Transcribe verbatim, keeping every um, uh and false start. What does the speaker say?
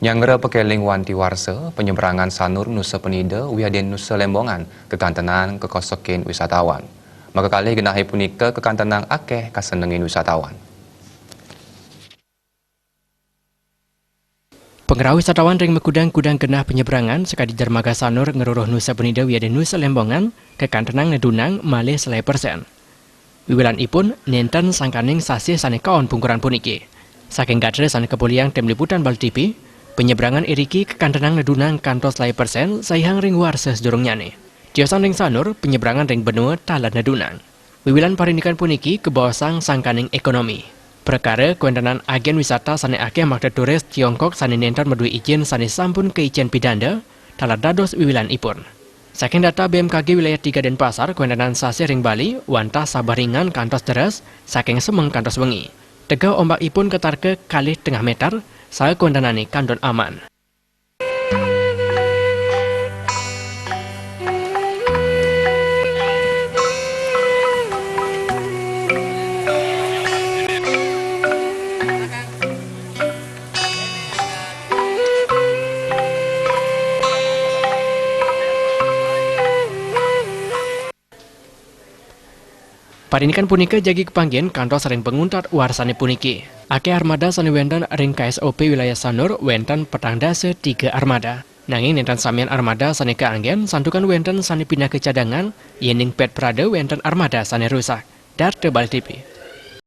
Nyangra pakeling wanti warsa, penyebrangan Sanur Nusa Penida wiadin Nusa Lembongan kekantenan kekosekin wisatawan. Maka kalih genahé punika kekantenan akeh kasenengin wisatawan. Pengrauh wisatawan ring makudang-kudang genah penyebrangan sakadi Dermaga Sanur ngeruruh Nusa Penida wiadin Nusa Lembongan kekantenan nedunang malih selaé persen. Wiwilanipun nénten sangkaning sasih sané kaon pungkuran puniki. Saking gatra sané kapoliang tim liputan Bali T V, penyebrangan iriki kekantenan nedunang kantos selaé persen saihang ring warsa sadurungnyané. Tiosan ring Sanur, penyebrangan ring benua taler nedunang. Wiwilan parindikan puniki kabaosang sangkaning ékonomi. Prekara kawéntenan agen wisata sané akeh makta turis Tiongkok sané nénten madué ijin sané sampun kaicén pidanda, taler dados wiwilanipun. Saking data B M K G wilayah tiga Denpasar, kawéntenan sasih ring Bali wantah sabeh ringan kantos deres, saking semeng kantos wengi. Tegeh ombakipun katarka kalih tengah méter, saha kawéntenané kantun aman. Parindikan punika jagi kapanggihin kantos ring panguntat warsané puniki. Akeh armada sané wénten ring K S O P wilayah Sanur wénten petang dasa tiga armada. Nanging nénten samian armada sané kaanggén santukan wénten sané pinaka cadangan, yéning pét prada wénten armada sané rusak. Darta Bali T V.